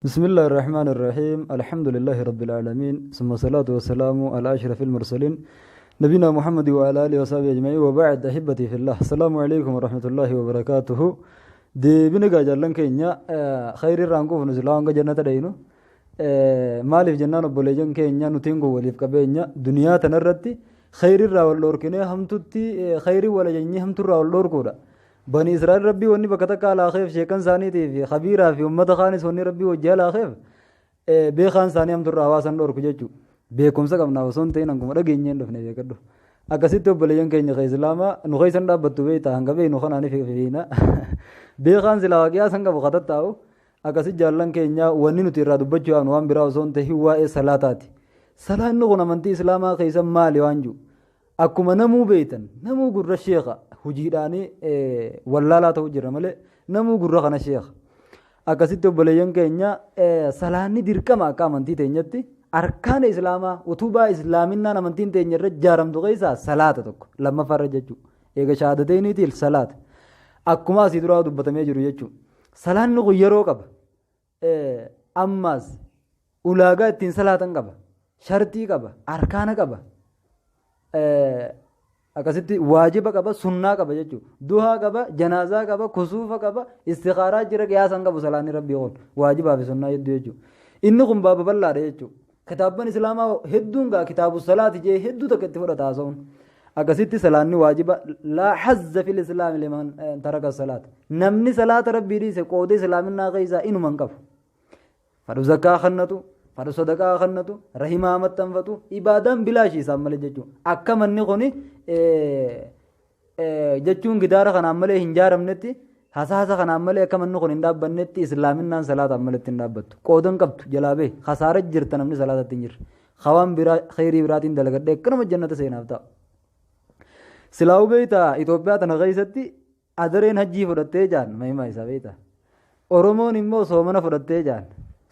بسم الله الرحمن الرحيم الحمد لله رب العالمين ثم الصلاة والسلام على أشرف المرسلين نبينا محمد وعلى آله وصحبه أجمعين وبعد أحبتي في الله السلام عليكم ورحمة الله وبركاته deebine gaa jaallan keenya khayri irraan quufnu silaa hanga jannata dhaynu maaliif jennaan obboleeyyan keenya nutiin kun waliif qabeenya duniyaa tanarratti khayri irraa wal dhoorkinee hamtutti khayri wal ajajnee hamturraa wal dhoorkuudha. Bani Israa'el Rabbii wanni bakka takka alaakeef sheekan isaaniitii fi khabiiraa fi ummata kaanis wanni Rabbii wajji alaakeef beekaan isaanii hamturraa hawaasan dhorku jechuudha. Beekumsa qabna osoo hin ta'in hanguma dhageenyeen dhufne beekadhu. Akkasitti obboleeyyan keenya ka Islaamaa nu keessan dhaabbattu beektaa hanga beeknu kanaan fiina. Beekaan silaa waaqiyaa san qabu katattaa'u akkasi jaallan keenya wanni nuti irraa dubbachuu yaadnu waan biraa osoo hin ta'in waa'ee salaataati. Salaanni kun amantii Islaamaa keessa maali waan jiru? Akkuma namuu beektan namuu gurra sheekha hojiidhaanii wallaalaa ta'u jira malee namuu gurra kana sheekha. Akkasitti obboleeyyan keenya salaanni dirqama akka amantii teenyatti arkaana islaamaa utubaa islaaminaan amantiin teenya irra ijaaramtu keessaa salaata tokko lammaffaa irra jechuudha. Eega shahaadateeniitiin salaata. Akkuma asii duraa dubbatamee jiru jechuudha. Salaanni kun yeroo qaba. Ammaas ulaagaa ittiin salaatan qaba. Shartii qaba. Arkaana qaba. Akkasitti waajiba qaba, sunnaa qaba jechuudha. Duhaa qaba, janaazaa qaba, kusuufa qaba, istikhaaraa jira qiyaasa hin qabu salaanni rabbii kun waajibaa fi sunnaa hedduu jechuudha. Inni kun baaba bal'aadha jechuudha. Kitaabban islaamaa hedduun gaa kitaabu salaati jee hedduu takka itti fudhata haasa'uun. Akkasitti salaanni waajiba laa hazza fil islaami liman taraka salaat. Namni salaata rabbii dhiise qooda islaaminaa keessaa inuma hin qabu. Fadhu zakkaa kannatu, fadhu sadaqaa kannatu, rahimaa maxxanfatu, ibaadaan bilaashii isaan malee jechuudha. Akka manni kuni jechuun gidaara kanaan malee hin jaaramnetti, hasaasa kanaan malee akka manni kun hin dhaabbannetti islaaminaan salaataan maletti hin dhaabbattu. Qoodan qabdu jalaa bahe kasaara jirta namni salaatatti hin jirre. Hawaan biraa kheyrii biraatiin dalagadhee akkanuma jannata seenaaf ta'a. Silaa'uu beektaa Itoophiyaa tana keessatti Adareen hajjii fudhattee jaan mahimaa isaa beektaa. Oromoon immoo soomana fudhattee jaan.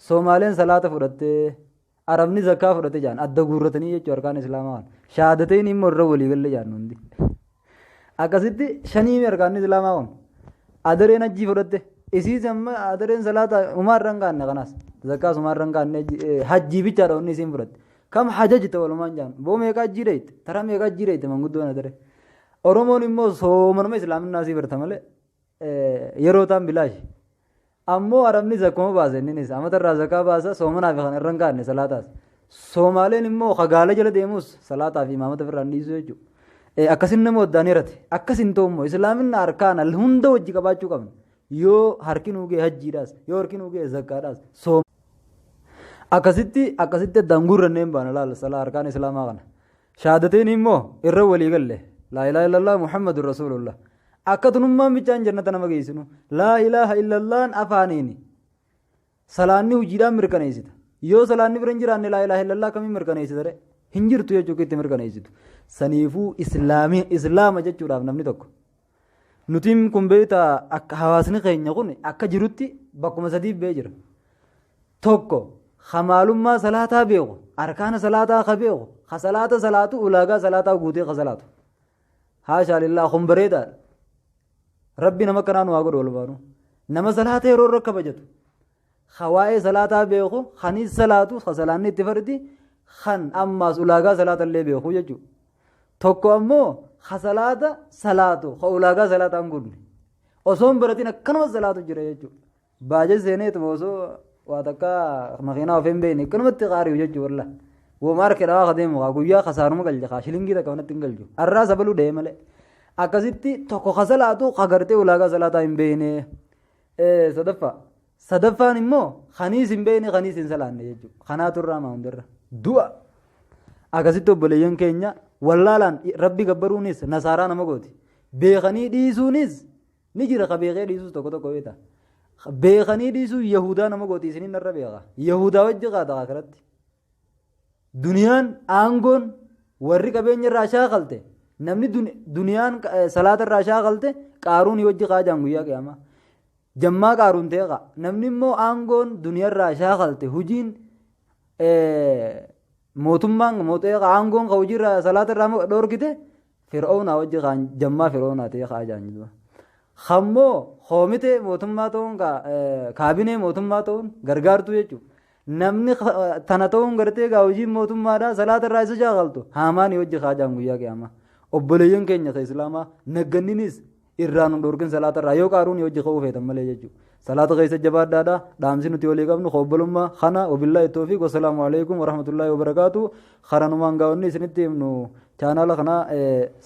Soomaaleen salaata fudhattee Arabni zakkaa fudhate jaan adda guurratanii jechuu harkaan islaamaa kana. Shahaadateen immoo irra walii galle jaan hundi. Akkasitti shaniimi harkaan islaamaa kun. Adareen hajjii fudhatte. Isiis amma adareen salaata umaa irra hin kaanne kanaas. Zakkaas umaa irra hin kaanne hajjii bichaadha wanni isiin fudhatte. Kam hajajta walumaan jaan. Boo meeqa hajjii dheeyte? Tara meeqa hajjii dheeyte manguddoon adaree. Oromoon immoo soomanuma islaaminaa sii barta malee yeroo taan bilaashi. Ammoo Arabni zakkuma baasa inninis amata irraa zakkaa baasa soomanaa fi kan irra hin kaanne salaataas. Soomaaleen immoo ka gaala jala deemus salaataa fi imaamata ofirraa hin dhiisu jechuudha. Akkasin nama waddaan hirate. Akkas hin ta'u immoo islaaminna arkaana hunda wajji qabaachuu qabna. Yoo harki nuu ga'e hajjiidhaas yoo harki nuu ga'e zakkaadhaas soom. Akkasitti akkasitti addaan guurrannee hin baana laala salaa arkaan islaamaa kana. Shahaadateeni immoo irra walii galle laa ilaaha illallah Muhammadur Rasuulullah. Akka tunummaan bichaan jannata nama geessinu laa ilaaha illallaan afaaniini. Salaanni hojiidhaan mirkaneessita. Yoo salaanni bira hin jiraanne laa ilaaha illallah akkamiin mirkaneessita ree? Hin jirtu jechuu itti mirkaneessitu. Saniifuu islaamii islaama jechuudhaaf namni tokko. Nutiin kun beektaa akka hawaasni keenya kun akka jirutti bakkuma sadiif bee jira. Tokko ka maalummaa salaataa beeku, arkaana salaataa ka beeku, ka salaata salaatu ulaagaa salaataa guutee ka salaatu. Haashaa lillaa kun bareedaadha. Rabbi nama akkanaa nu haa godhu walumaanuu. Nama salaata yeroo irra kabajatu. Ka waa'ee salaataa beeku, kanis salaatu, ka salaanni itti fardi, kan ammaas ulaagaa salaata illee beeku jechuudha. Tokko ammoo ka salaata salaatu, ka ulaagaa salaataa hin guutne. Osoo hin baratin akkanuma salaatu jira jechuudha. Baajee seeneetuma osoo waa takka makiinaa of hin beekne akkanumatti qaari'u jechuudha wallah. Wooma harka dhawaa ka deemu kaa guyyaa kasaaruma galcha kaa shilingii takka manatti hin galchu. Arraa sabaluu dha'ee malee. Akkasitti tokko ka salaatu ka gartee ulaagaa salaataa hin beekne. Sadaffaa. Sadaffaan immoo kaniis hin beekne kaniis hin salaanne jechuudha. Kanaatu irraa maa hundarra. Du'a. Akkasitti obboleeyyan keenya wallaalaan rabbi gabbaruunis nasaaraa nama gooti. Beekanii dhiisuunis Ni jira ka beekee dhiisus tokko tokko beekta. Beekanii dhiisuu Yahudaa nama gooti isiniin narra beeka. Yahudaa wajji qaata akiratti. Duniyaan aangoon warri qabeenya irraa shaakalte namni duniyaan salaata irraa shaakalte qaaruun wajji qaajaan guyyaa qiyaamaa. Jammaa qaaruun ta'e qa. Namni immoo aangoon duniyaa irraa shaakalte hojiin mootummaan aangoon ka hojii irraa salaata irraa dhoorkite Fir'oonaa wajji kaan jammaa fir'oonaa ta'ee kaa jaan jedhuba. Kammoo koomitee mootummaa ta'uun kaabinee mootummaa ta'uun gargaartuu jechuudha. Namni tana ta'uun gartee gaa hojiin mootummaadhaa salaata irraa isa shaakaltu haamaanii hojii haajaan guyyaa qiyaamaa. Obboleeyyan keenya ka islaamaa nagganninis irraa nu dhorkin salaata irraa yoo qaaruun hojii ka'uu feetan malee jechuudha. Salaata keessa jabaadhaadha. Dhaamsi nuti walii qabnu obbolummaa kana wabillaahi toofiq wassalaamu alaikum warahmatullaahi wabarakaatu. Karanumaan gaa'onni isinitti himnu chaanaala kana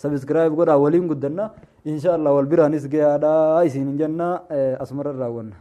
subscribe godhaa waliin guddanna. Insha Allah wal biraanis gahaadha isin hin jenna asumarra raawwanna.